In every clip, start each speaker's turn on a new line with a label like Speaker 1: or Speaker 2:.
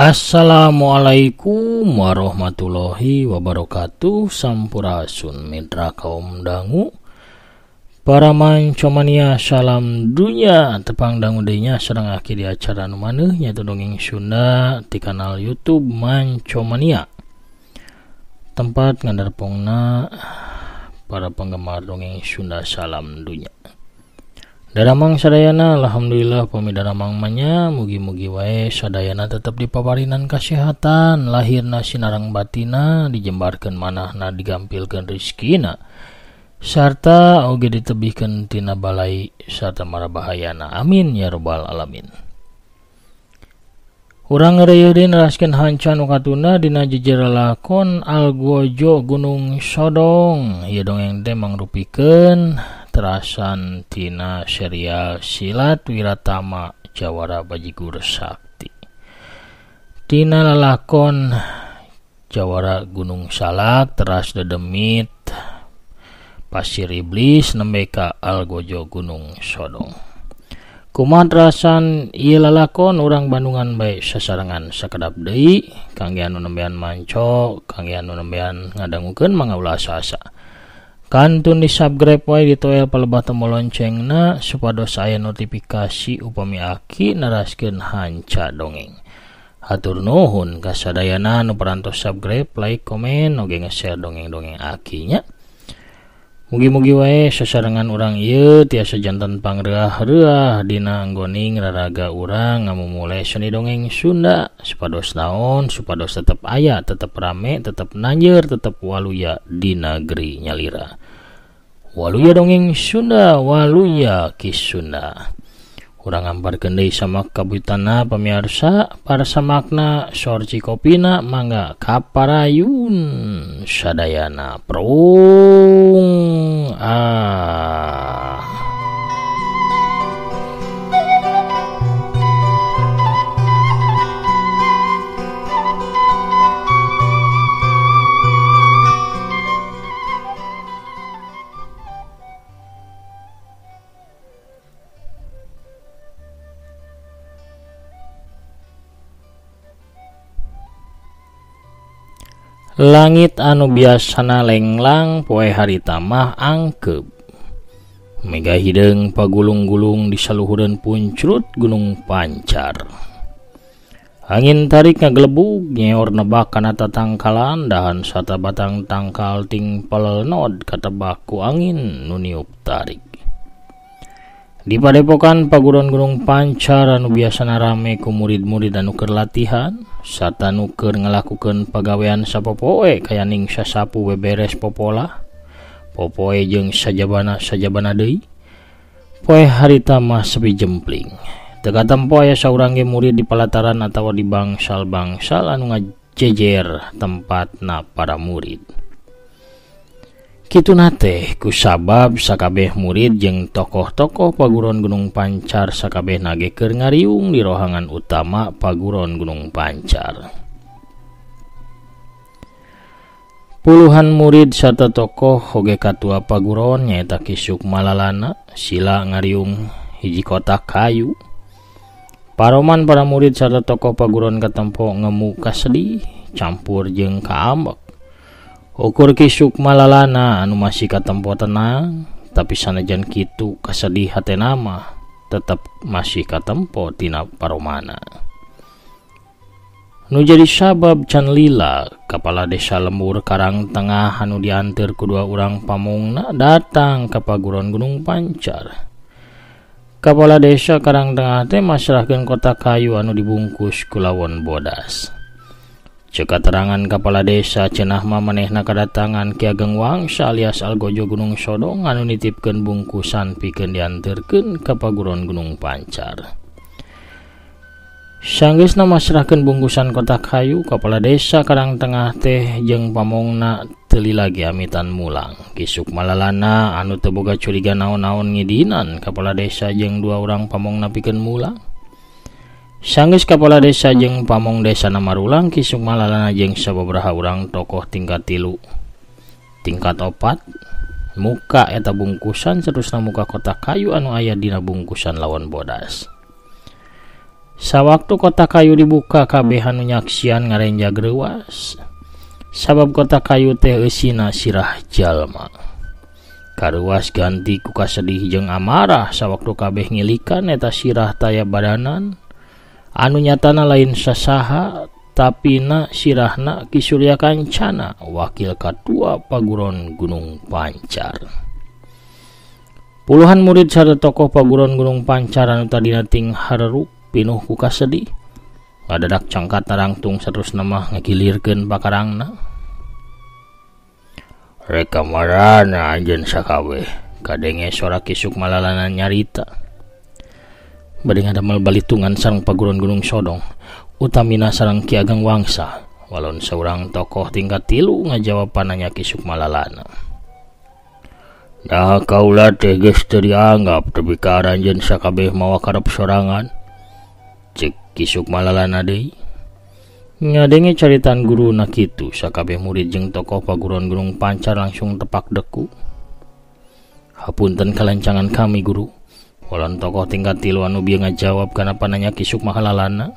Speaker 1: Assalamualaikum warahmatullahi wabarakatuh. Sampurasun mitra kaum dangu, para mancomania salam dunya. Tepang dangu deui nya sareng aki di acara nu maneuh nya dongeng Sunda di kanal YouTube Mancomania, tempat ngadarpongna para penggemar dongeng Sunda salam dunya. Daramang sadayana, alhamdulillah pami daramang manya, mugi-mugi wae sadayana tetep dipaparinan kasehatan, lahirna sinarang batina, dijembarkeun manahna, digampilkeun rezekina, sarta oge ditebihkeun tina balai sarta marabahayana. Amin ya robbal alamin. Urang ngareuyeun deui neraskeun hanca nu katunda dina jejer lakon Algojo Gunung Sodong. Ieu dongeng teh mangrupikeun terasan tina serial silat Wiratama Jawara Bajigur Sakti. Tina lalakon Jawara Gunung Salak teras dedemit Pasir Iblis nembe ka Algojo Gunung Sodong. Kumaha terasan ieu lalakon urang Bandungan bae sasarengan sakedap deui, kangge anu nembean manco, kangge anu nembean ngadangukeun mangga ulah asa-asa. Kantun di subscribe wae ditoel palebah tombol loncengna supados aya notifikasi upami aki neraskeun hanca dongeng. Hatur nuhun kasadayana nu parantos subscribe, like, komen, oge nge-share dongeng-dongeng aki nya. Mugi-mugi wae sasarengan urang ieu tiasa janten pangreah-reuah dina anggoning raraga urang ngamumule seni dongeng Sunda supados naon, supados tetep aya, tetep rame, tetep nanjeur, tetep waluya di negeri nyalira. Waluya dongeng Sunda, waluya Ki Sunda. Urang ngamparkeun deui samak kabuyutanna pamiarsa, para samakna sorci kopina mangga kaparayun sadayana prung ah. Langit anu biasana lenglang poe harita mah angkep. Mega hideung pagulung-gulung di saluhureun puncrut Gunung Pancar. Angin tarik ngagelebug nyeor nebak kana tatangkalan dahan sata batang tangkal ting pelelnod katebak ku angin nu niup tarik. Di padepokan paguron Gunung Pancar anu biasana rame ku murid-murid anu keur latihan sarta nu keur ngalakukeun pagawean sapopoe kaya ning sasapu beberes popolah popoe jeung sajabana-sajabana deui. Poe harita mah sepi jempling. Teu katempo aya saurang ge murid di palataran atawa di bangsal-bangsal anu ngajejer tempatna para murid. Kituna teh kusabab sakabeh murid jeung tokoh-tokoh paguron Gunung Pancar sakabehna ge keur ngariung di rohangan utama paguron Gunung Pancar. Puluhan murid sarta tokoh oge katua paguron nyaeta Ki Sukmalalana sila ngariung hiji kotak kayu. Paroman para murid sarta tokoh paguron katempo ngemu kasedih campur jeung kaambek. Ukur Ki Sukmalalana anu masih katempo tenang, tapi sanajan kitu kasedih hatena mah tetep masih katempo tina paromana. Nu jadi sabab can lila kepala desa lembur Karang Tengah anu dianteur ku dua urang pamongna datang ka paguron Gunung Pancar. Kepala desa Karang Tengah teh masrahkeun kotak kayu anu dibungkus ku lawon bodas. Cek katerangan kepala desa cenah mah manehna kadatangan Ki Ageng Wangsa alias Algojo Gunung Sodong anu nitipkeun bungkusan pikeun dianterkeun ka paguron Gunung Pancar. Sanggeusna masrahkeun bungkusan kotak kayu, kepala desa Karang Tengah teh jeung pamongna teu lila ge amitan mulang. Ki Sukmalalana anu teu boga curiga naon-naon ngidinan kepala desa jeung dua urang pamongna pikeun mulang. Sanggeus kepala desa jeung pamong desa marulang, Ki Sukmalalana jeung sababaraha urang tokoh tingkat 3, tingkat 4 muka eta bungkusan terusna muka kotak kayu anu aya dina bungkusan lawan bodas. Sawaktu kotak kayu dibuka kabeh anu nyaksian ngarenja greuwas. Sabab kotak kayu teh eusina sirah jalma. Karuas ganti ku kasedih jeung amarah sawaktu kabeh ngilikan eta sirah taya badanan anu nyatana lain sasaha tapina sirahna Ki Surya Kancana wakil katua Paguron Gunung Pancar. Puluhan murid sarta tokoh Paguron Gunung Pancar anu tadina ting hareruk pinuh ku kasedih ngadadak cangkat tarangtung saterusna mah ngagilirkeun pakarangna. Rek kamarana anjeun sakabeh kadenge sora Ki Sukmalalana nyarita. Bade ngadamel balitungan sareng Paguron Gunung Sodong utamina sareng Ki Ageng Wangsa walon saurang tokoh tingkat 3 ngajawab pananya Ki Sukmalalana. Nah kaula teh geus teu dianggap tepi ka aranjeun sakabeh mawa karep sorangan, cek Ki Sukmalalana deui. Ngadenge caritan guruna kitu sakabeh murid jeung tokoh Paguron Gunung Pancar langsung tepak deku. Hapunten kalencangan kami guru. Walon tokoh tingkat 3 anu bieu ngajawab kana pananya Ki Sukmalalana.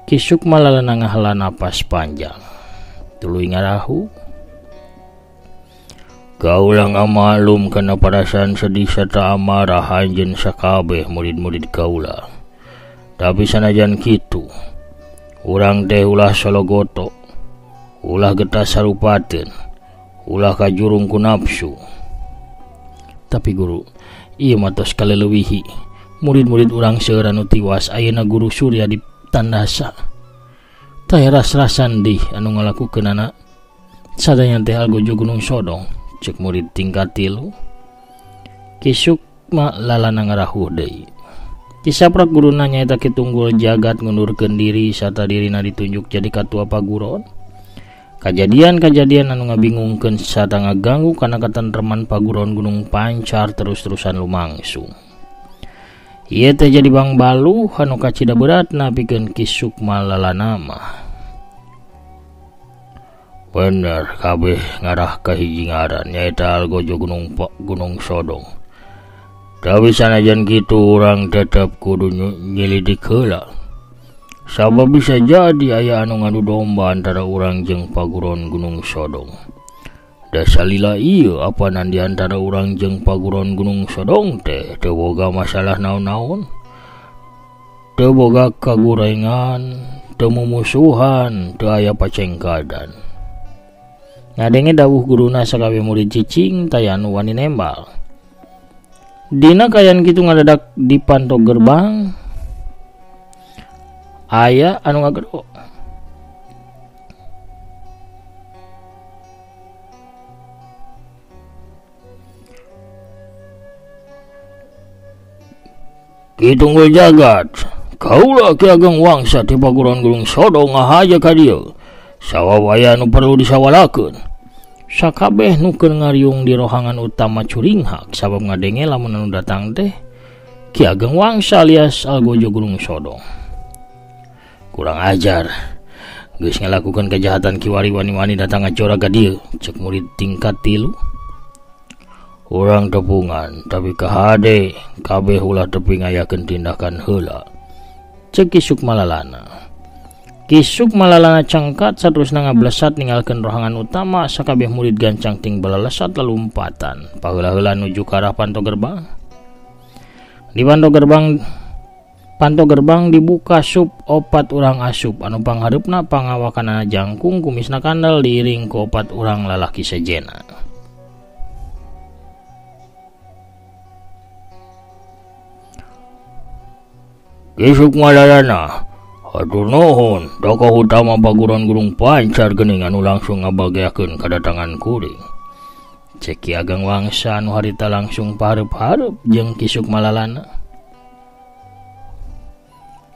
Speaker 1: Ki Sukmalalana ngahela napas panjang tuluy ngarahu. Kaula ngamalum kana perasaan sedih serta amarah anjeun sakabeh murid-murid kaula. Tapi sanajan kitu urang teh ulah sologoto, ulah getah sarupateun, ulah kajurung ku nafsu. Tapi guru, ieu mah tos kaleleuwihi. Murid-murid urang seueur anu tiwas ayeuna guru Surya ditandasa. Tah ras-rasan dih anu ngalakukeunana. Sadaya teh Algojo Gunung Sodong, cek murid tingkat 3. Ki Sukmalalana ngarahuh deui. Kisaprak guruna nyaeta Ki Tunggul Jagat ngundurkeun diri sarta dirina ditunjuk jadi katua paguron. Kajadian-kajadian anu ngabingungkeun sarta ngaganggu kana katentreman Paguron Gunung Pancar terus-terusan lumangsung. Ieu teh jadi bangbaluh anu kacida beratna pikeun Ki Sukmalalana mah. Bener kabeh ngarah ka hiji ngaran nyaeta Algojo Gunung Sodong. Tapi sanajan kitu urang tetep kudu nyelidik heula. Sabab bisa jadi aya anu ngadu domba antara urang jeung Paguron Gunung Sodong. Da salila ieu apanan di antara urang jeung Paguron Gunung Sodong teh teu boga masalah naon-naon. Teu boga kagurengan, teu mumusuhan, teu aya pacengkadan. Ngadenge dawuh guruna sakabeh murid cicing taya anu wani nembal. Dina kayan kitu ngadadak di panto gerbang aya anu ngagero. Ki Tunggul Jagat, kaula Ki Ageng Wangsa ti Paguron Gunung Sodong ngahaja ka dieu. Sawab aya anu perlu disawalakeun. Sakabeh nu keur ngariung di rohangan utama curinghak sabab ngadenge lamun anu datang teh Ki Ageng Wangsa alias Algojo Gunung Sodong. Kurang ajar, geus ngalakukeun kejahatan kiwari wani-wani datang ngacora ka dieu, cek murid tingkat 3. Urang tepungan tapi kahade kabeh ulah tepi ngayakeun tindakan heula, cek Ki Sukmalalana. Ki Sukmalalana cangkat saterusna ngablesat ninggalkeun rohangan utama sakabeh murid gancang ting balalesat lalumpatan paheula-heula nuju ka arah panto gerbang. Di panto gerbang dibuka sup opat urang asup anu panghareupna pangawakanana jangkung kumisna kandel diiring ku opat urang lalaki sejena. Ki Sukmalalana, hatur nuhun, tokoh utama Paguron Gunung Pancar geuning anu langsung ngabageakeun kadatangan kuring. Cek Ki Ageng Wangsa anu harita langsung pahareup-hareup jeung Ki Sukmalalana.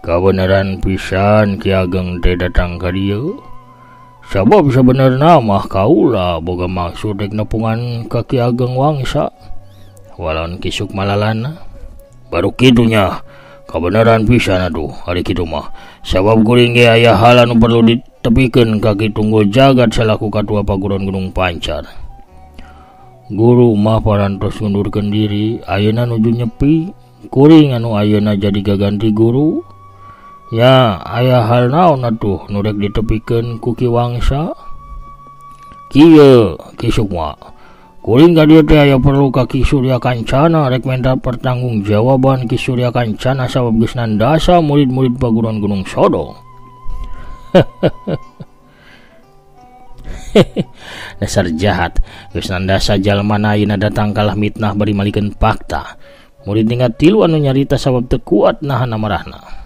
Speaker 1: Kabeneran pisan Ki Ageng teh datang ka dieu. Sabab sabenerna mah kaula boga maksud rek nepungan ka Ki Ageng Wangsa. Walon Ki Sukmalalana. Baru kitunya kabeneran pisan atuh ari kitu mah. Sabab kuring ge aya hal anu perlu ditepikeun ka Ki Tunggul Jagat salaku katua Paguron Gunung Pancar. Guru mah parantos ngundurkeun diri, ayeuna nuju nyepi, kuring anu ayeuna jadi gaganti guru. Ya, aya hal naon atuh nu rek ditepikeun ku Ki Wangsa? Kieu Ki Sukma. Kuring ka dieu teh aya perlu ka Ki Surya Kancana rek minta pertanggungjawaban Ki Surya Kancana sabab geus nandasa murid-murid paguron Gunung Sodong. Dasar jahat, geus nandasa jalma ayeuna datang kalah mitnah bari malikeun fakta. Murid tingkat 3 anu nyarita sabab teu kuat nahan amarahna.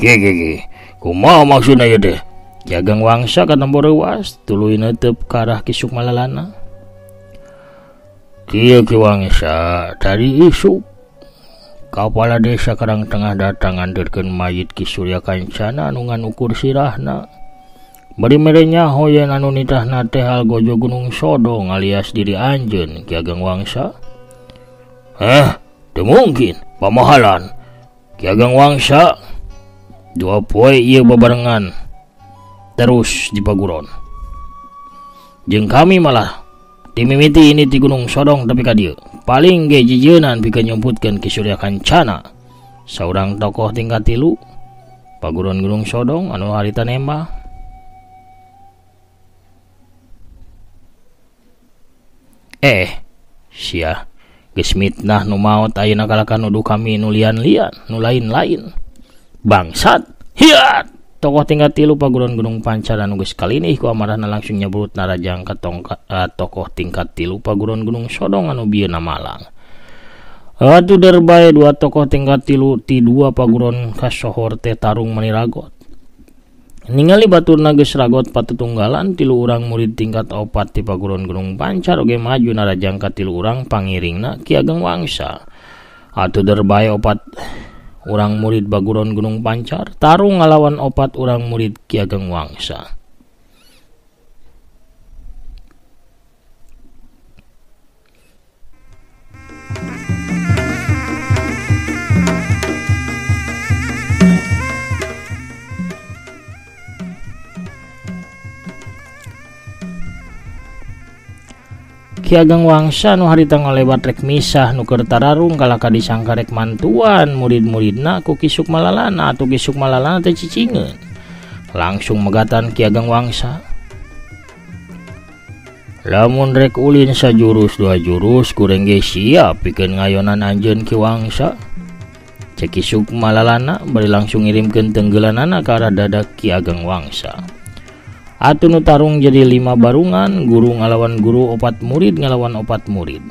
Speaker 1: Ge, kumaha maksudna ieu teh? Ki Ageng Wangsa katempo reuas tuluy neuteup ka arah Ki Sukma Lalana. Kieu Ki Wangsa, tadi isuk Kepala Desa Karang Tengah datang nganterkeun mayit Ki Surya Kancana anu ngan ukur sirahna. Bari mere nyaho yen anu nitahna teh Algojo Gunung Sodong alias diri anjeun Ki Ageng Wangsa. Teu mungkin, pamahalan. Ki Ageng Wangsa dua poe ieu babarengan terus di paguron. Jeung kami malah dimimiti ini di Gunung Sodong tapi ka dieu. Paling ge jijeunan pikeun nyumputkeun Ki Surya Kancana. Saurang tokoh tingkat 3 paguron Gunung Sodong anu harita nembah. Sia geus mitnah nu maot ayeuna kalakan nuduh kami nu lian-lian, nu lain-lain. Bangsat, hiat. Tokoh tingkat 3 paguron Gunung Pancar anu geus kalinih ku amarahna langsung nyebrut narajang ka tokoh tingkat 3 paguron Gunung Sodong anu bieuna malang. Atuh derbae dua tokoh tingkat 3 ti dua paguron kasohor teh tarung mani ragot. Ningali baturna geus ragot patutunggalan 3 urang murid tingkat 4 ti paguron Gunung Pancar oge maju narajang ka 3 urang pangiringna Ki Ageng Wangsa. Atuh derbae 4 urang murid paguron Gunung Pancar tarung ngalawan 4 urang murid Ki Ageng Wangsa. Ki Ageng Wangsa nu harita ngalebat rek misah nu keur tararung kalaka disangka rek mantuan murid-muridna ku Ki Sukma Lalana atuh Ki Sukma Lalana teh cicingeun. Langsung megatan Ki Ageng Wangsa. Lamun rek ulin sajurus dua jurus kuring ge siap pikeun ngayonan anjeun Ki Wangsa. Cek Ki Sukma Lalana bari langsung ngirimkeun tenggelanana ka arah dada Ki Ageng Wangsa. Atuh nu tarung jadi 5 barungan, guru ngalawan guru, 4 murid ngalawan 4 murid.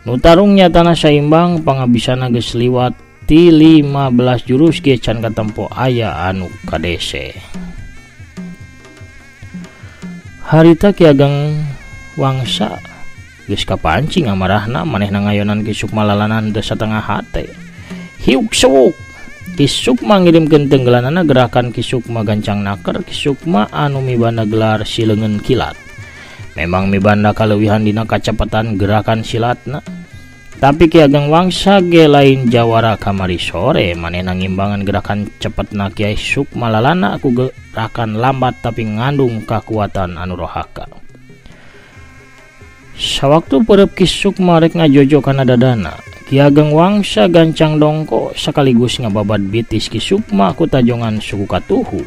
Speaker 1: Nu tarung nyatana saimbang, pangabisana geus liwat ti 15 jurus ge can katempo aya anu kadese. Harita Ki Ageng Wangsa geus kapancing amarahna manehna ngayonan Ki Sukma Lalana teu satengah hate. Hiuk sewuk. Ki Sukma ngirimkeun tenggelanana gerakan Ki Sukma gancang naker Ki Sukma anu mibanda gelar si leungeun kilat. Memang mibanda kaleuwihan dina kacepatan gerakan silatna. Tapi Ki Ageng Wangsa ge lain jawara kamari sore manehna ngimbangan gerakan cepetna Ki Sukma Lalana ku gerakan lambat tapi ngandung kakuatan anu rohaka. Sawaktu peureub Ki Sukma rek ngajojo kana dadana, Ki Ageng Wangsa gancang dongko sekaligus ngababad bitis Ki Sukma ku tajongan suku katuhu.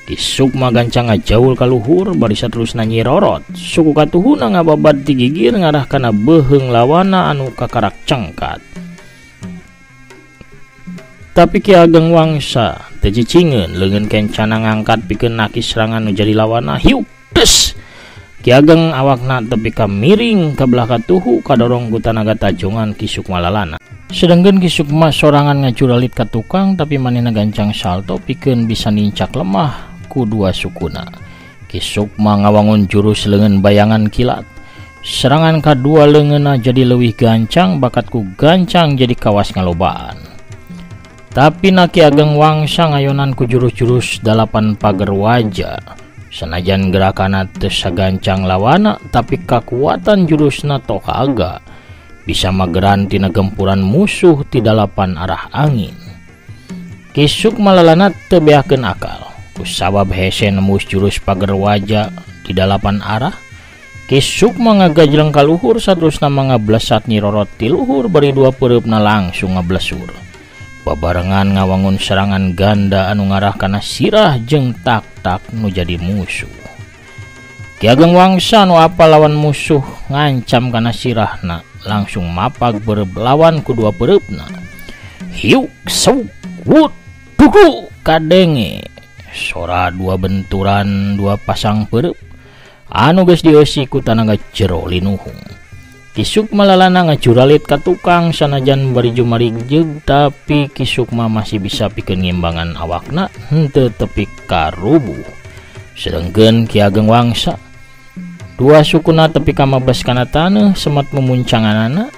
Speaker 1: Ki Sukma gancang ngajaul ka luhur bari saterusna nyirorot. Suku katuhuna ngababad ti gigir ngarah kana beuheung lawana anu kakarak cengkat. Tapi Ki Ageng Wangsa teu cicingeun leungeun kencana ngangkat pikeun nakis serangan nu jadi lawana. Hiuk des. Ki Ageng awakna tepi ka miring ka belah katuhu kadorong ku tanaga tajongan Ki Sukma Lalana. Sedangkan Ki Sukma sorangan ngacuralit ka tukang tapi manehna gancang salto pikeun bisa nincak lemah ku dua sukuna. Ki Sukma ngawangun jurus leungeun bayangan kilat. Serangan kadua leungeunna jadi leuwih gancang bakat ku gancang jadi kawas ngalobaan. Tapi na Ki Ageng Wangsa ngayonan ku jurus-jurus 8 pager wajah. Sanajan gerakanna teu sagancang lawana tapi kakuatan jurusna tokaga bisa mageran tina gempuran musuh ti 8 arah angin. Ki Sukma Lalana teu beakeun akal kusabab hese nembus jurus pager waja di 8 arah. Ki Sukma ngagajleng ka luhur saterusna mangablesat Nyi Rorot ti luhur bari dua peureupna langsung ngablesur. Babarengan ngawangun serangan ganda anu ngarah kana sirah jeung tak-tak nu jadi musuh. Ki Ageng Wangsa nu apal lawan musuh ngancam kana sirahna langsung mapag beureub lawan ku dua peureupna. Hiuk suk wut dudu kadenge sora dua benturan dua pasang peureub anu geus dieusi ku tanaga jero linuhung. Ki Sukma lalana ngajuralit ka tukang sanajan bari jumarijeg tapi Ki Sukma masih bisa pikeun ngimbangan awakna henteu tepi ka rubuh. Sedengkeun Ki Ageng Wangsa dua sukuna tepi ka mabes kana taneuh semet memuncanganana,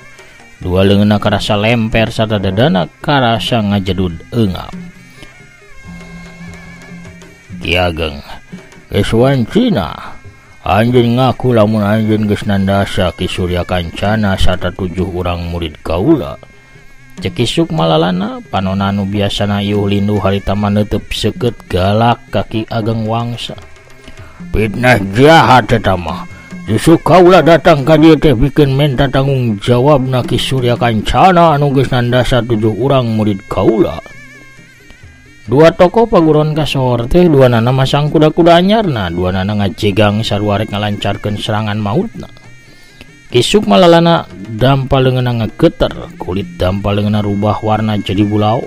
Speaker 1: dua leungeunna karasa lemper sarta dadana karasa ngajedud eungap. Ki Ageng geus wancina anjeun ngaku lamun anjeun geus nandasa Ki Surya Kancana sarta 7 urang murid kaula. Cek Ki Sukma lalana panona nu biasana iuh lindu harita mah neuteub seukeut galak ka Ki Ageng Wangsa. Fitnah jahat eta mah. Justru kaula datang ka dieu teh pikeun menta tanggung jawabna Ki Surya Kancana anu geus nandasa 7 urang murid kaula. Dua tokoh paguron kasohor teh dua nana masang kuda-kuda anyarna, dua nana ngajegang sarua rek ngalancarkeun serangan mautna. Ki Sukma lalana dampa leungeunna ngageter, kulit dampa leungeunna rubah warna jadi bulau.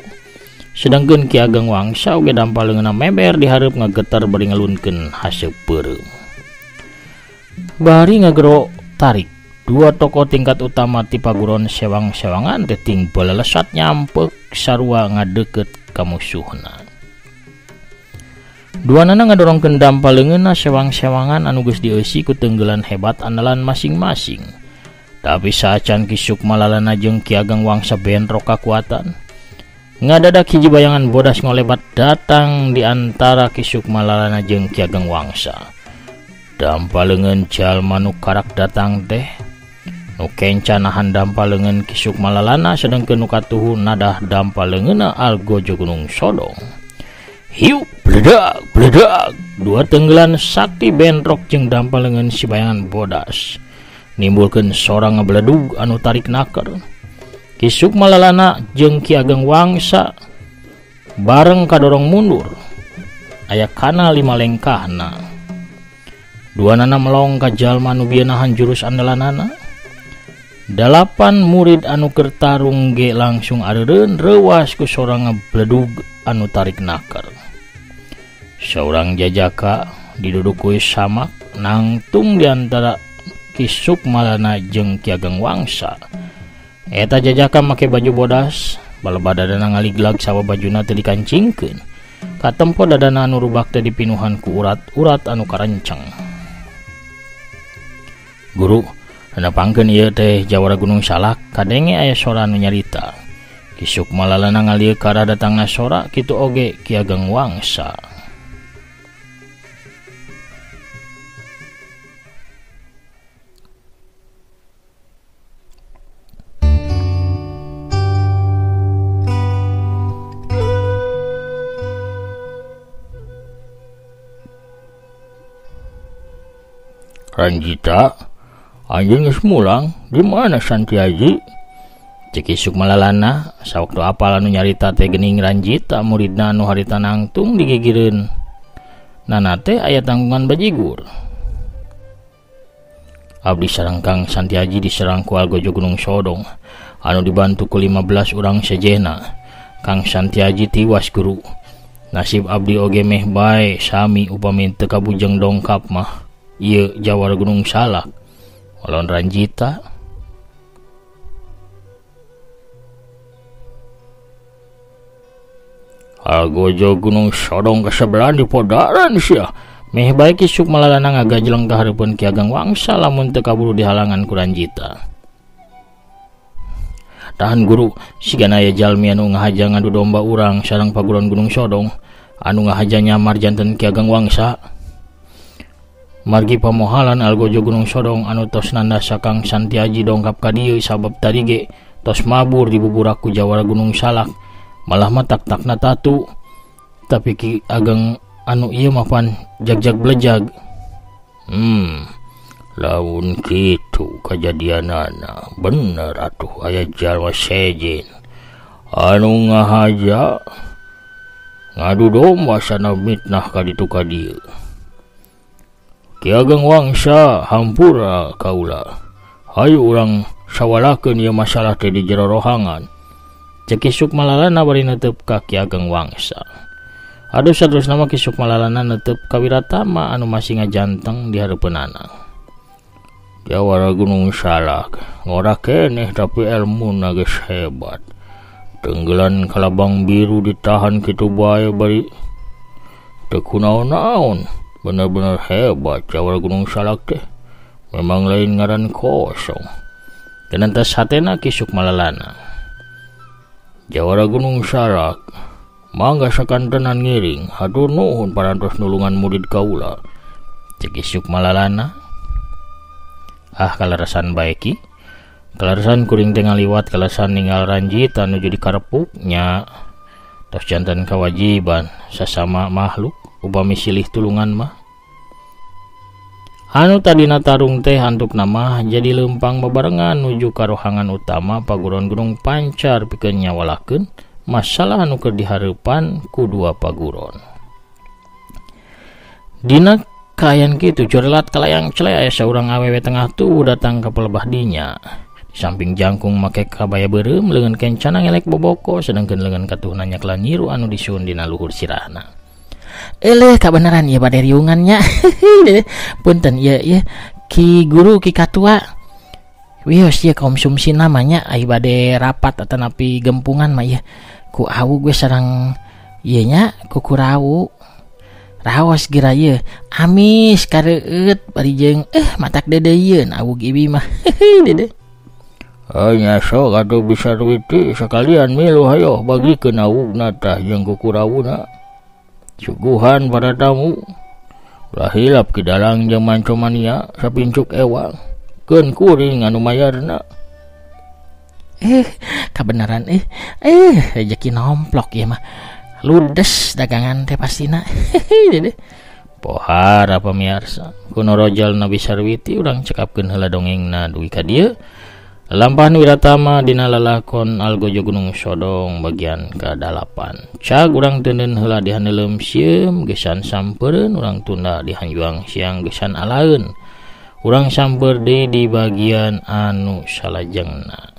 Speaker 1: Sedangkeun Ki Ageng Wangsa oge dampa leungeunna meber dihareup ngageter bari ngelunkeun haseup beureum. Bari ngagero tarik, dua tokoh tingkat utama ti paguron sewang-sewangan teh ting balelesat nyampek sarua ngadeukeut ka musuhna. Dua nana ngadorongkeun dampa leungeunna sewang-sewangan anu geus dieusi ku tenggelan hebat andalan masing-masing. Tapi saacan Ki Sukma lalana jeung Ki Ageng Wangsa bentrok kakuatan, ngadadak hiji bayangan bodas ngolebat datang di antara Ki Sukma lalana jeung Ki Ageng Wangsa. Dampa leungeun jalma nu karak datang teh nu kenca nahan dampa leungeun Ki Sukma lalana sedengkeun nu katuhu nadah dampa leungeunna Algojo Gunung Sodong. Hiu bledak bledak dua tenggelan sakti bentrok jeung dampa leungeun si bayangan bodas nimbulkeun sora ngabeledug anu tarik naker. Ki Sukma lalana jeung Ki Ageng Wangsa bareng kadorong mundur aya kana 5 lengkahna. Dua nana melong ka jalma nu bieu nahan jurus andalanana. 8 murid anu keur tarung ge langsung areureun reuwas ku sora ngabledug anu tarik naker. Saurang jajaka didudukui samak nangtung di antara Ki Sukma lalana jeung Ki Ageng Wangsa. Eta jajaka make baju bodas, baleba dadana ngaliglag sawa bajuna teu dikancingkeun. Katempo dadana anu rubak teh dipinuhan ku urat-urat anu karenceng. Guru, nepangkeun ieu teh jawara Gunung Salak, kadenge aya sora anu nyarita. Ki Sukma lalana ngalieu ka arah datangna sora, kitu oge Ki Ageng Wangsa. Ranjita, anjeun geus mulang, di mana Santiaji? Cek Ki Sukma lalana, sawaktu apal anu nyarita teh geuning Ranjita muridna anu harita nangtung digigireun. Nana teh aya tanggungan bajigur. Abdi sareng Kang Santiaji diserang ku Algojo Gunung Sodong anu dibantu ku 15 urang sejena. Kang Santiaji tiwas guru. Nasib abdi oge meh bae sami upami teu kabujeng dongkap mah. Ieu jawara Gunung Salak. Walon Ranjita. Algojo Gunung Sodong kasebelahan di podaran sia. Meh bae Ki Sukma lalana ngagajleng ka hareupeun Ki Ageng Wangsa lamun teu kaburu dihalangan ku Ranjita. Tahan guru, sigana aya jalmi anu ngahaja ngadu domba urang sareng paguron Gunung Sodong anu ngahaja nyamar janten Ki Ageng Wangsa. Margi pamohalan Algojo Gunung Sodong anu tos nandasa Kang Santiaji dongkap ka dieu sabab tadi ge tos mabur dibuburak ku jawara Gunung Salak. Malah mah tak-takna tatu. Tapi Ki Ageng anu ieu mah pan jag-jag belejag. Lamun kitu kajadianana bener atuh aya jalma sejen anu ngahaja ngadu domba sana mitnah ka ditu ka dieu. Ki Ageng Wangsa hampura kaula. Hayu urang sawalakeun ieu masalah teh di jero rohangan. Cek Ki Sukmalalana bari netep ka Ki Ageng Wangsa. Aduh saterusna mah Ki Sukmalalana netep ka Wiratama anu masih ngajanteng di hareupeunana. Jawara Gunung Salak ngora keneh tapi elmuna geus hebat. Tenggelan kalabang biru ditahan kitu bae bari teu kunaon-naon. Bener-bener hebat Jawara Gunung Salak teh. Memang lain ngaran kosong. Genentas hatena Ki Sukmalalana. Jawara Gunung Salak mangga sakantenan ngiring hatur nuhun parantos nulungan murid kaula. Cek Ki Sukmalalana. Ah kalarasan bae Ki. Kalarasan kuring teh ngaliwat kalasan ninggal ranjit anu jadi karepuk nya. Tos jantan kawajiban sasama makhluk upami silih tulungan mah. Anu tadina tarung teh antukna mah jadi leumpang babarengan nuju ka rohangan utama paguron Gunung Pancar pikeun nyawalakeun masalah anu keur dihareupan ku dua paguron. Dina kaayaan kitu jorelat kalayang cele aya saurang awewe tengah tubuh datang ka pelebah dinya. Di samping jangkung make kabaya beureum leungeun kencana ngelek boboko sedangkeun leungeun katuhna nyakla nyiru anu disuun dina luhur sirahna. Eleh kabeneran ieu bade riungan nya. Punten ieu ieu Ki Guru Ki Katua. Wios ieu konsumsi namanya ai bade rapat atanapi gempungan mah ieu. Ku awu gue sareng ieu nya ku kurawu. Raos gira ieu amis kareueut bari jeung matak deudeuyeun awug ibi mah. Dede.
Speaker 2: Nya sok atuh bisa duit sekalian milu hayo bagikeun awugna tah jeung kukurawuna. Suguhan para tamu. Ulah hilap ki dalang jeung mancomania sapincuk ewang. Keun kuring anu mayarna.
Speaker 1: Kabeneran rejeki nomplok ieu mah. Ludes dagangan teh pastina. Dede.
Speaker 2: Pohara pamiarsa. Kuno rojal Nabi Sarwiti urang cekapkeun heula dongengna dugi ka dieu. Lampahan Wiratama dina lalakon Algojo Gunung Sodong bagian ke-8. Cag urang teuneun heula di haneuleum sieum gesan sampereun urang tunda di hanjuang siang gesan alaeun. Urang samper deui di bagian anu salajengna.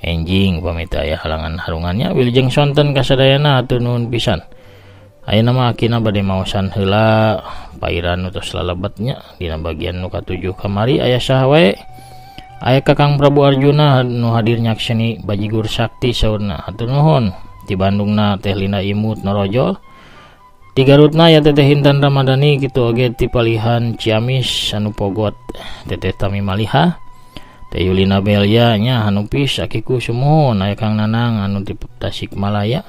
Speaker 2: Enjing pamit aya halangan harungannya wilujeng sonten kasadayana hatur nuhun pisan. Ayeuna mah akina bade maosan heula pairan nu tos lalebetnya dina bagian nu katujuh kamari aya saha wae. Aya Kakang Prabu Arjuna nu hadir nyakseni bajigur sakti saurna hatur nuhun. Di Bandungna Teh Lina Imut Norojol. Di Garutna ya Teteh Intan Ramadhani kitu oge ti palihan Ciamis anu Pogot Teteh Tami Maliha. Teh Yulina Belia nya Hanupis akiku sumuhun aya Kang Nanang anu ti Tasikmalaya.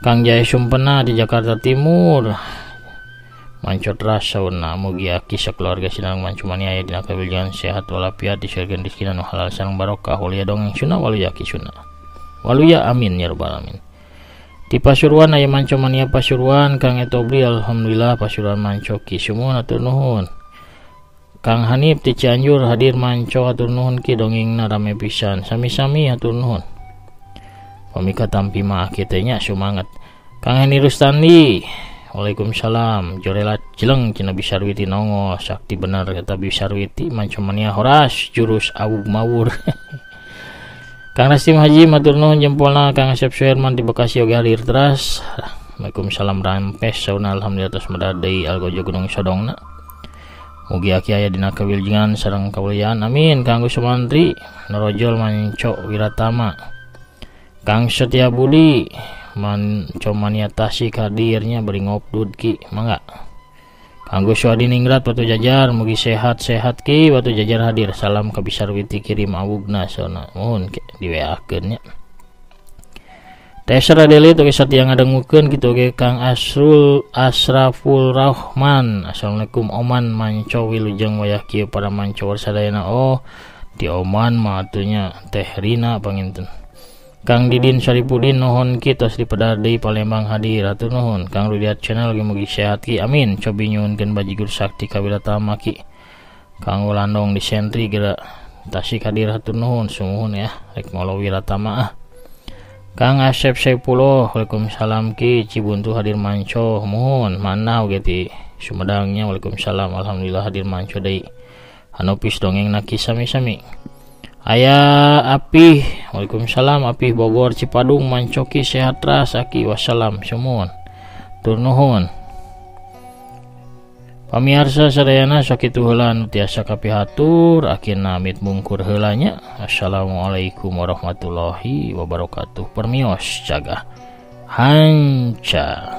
Speaker 2: Kang Jaya Sumpena di Jakarta Timur. Mancot rasa mugi aki sakeluarga sinareng mancumani aya dina kawilujengan sehat walafiat disurgen rezeki nu halal sareng barokah waluya dongeng sunah waluya aki sunah waluya amin ya rabbal alamin. Di Pasuruan aya mancomania Pasuruan Kang Etobri alhamdulillah Pasuruan manco ki sumuhun hatur nuhun. Kang Hanif di Cianjur hadir manco hatur nuhun ki dongengna rame pisan sami-sami hatur nuhun. Pamika tampi mah aki teh nya sumanget. Kang Heni Rustandi Waalaikumsalam. Jorelat jeleng cina Bisarwiti nongol sakti bener kata Bisarwiti mancomania horas jurus awug mawur. Kang Rastim Haji matur nuhun jempolna. Kang Asep Suherman di Bekasi oge hadir teras. Waalaikumsalam rampes sauna alhamdulillah tos medar deui Algojo Gunung Sodongna. Mugi aki aya dina kawilujengan sareng kawulian amin. Kang Gus Sumantri Norojol manco Wiratama. Kang Setia Budi mancomania Tasik hadirnya beri ngopdud ki mangga. Kang Gus Ningrat Batu Jajar mugi sehat-sehat ki Batu Jajar hadir. Salam ka Bisarwiti kirim awugna sauna mohon di WA-keun nya. Tesra Deli toge satia ngadangukeun kitu oge Kang Asrul Asraful Rahman. Assalamualaikum Oman manco wilujeng wayah kieu para manco sadayana. Oh di Oman mah atunya Teh Rina panginten. Kang Didin Saripudin nuhun ki tos dipedar deui Palembang hadir hatur nuhun. Kang Rudiat Channel ge mugi sehat ki amin. Cobi nyuhunkeun bajigur sakti ka Wiratama ki.
Speaker 1: Kanggo Landong di Sentri geura Tasik hadir hatur nuhun sumuhun ya rek molo Wiratama ah. Kang Asep Saipullah Waalaikumsalam Ki Cibuntu hadir manco muhun mana oge ti Sumedangnya Waalaikumsalam alhamdulillah hadir manco deui Hanopis dongeng naki sami-sami. Aya Apih Waalaikumsalam Apih Bogor Cipadung mancoki sehat ras aki wassalam sumuhun tur nuhun. Pamiarsa sadayana sakitu heula nu tiasa kapihatur akhirna amit mungkur heula nya. Assalamualaikum warahmatullahi wabarakatuh. Permios cagah hanca.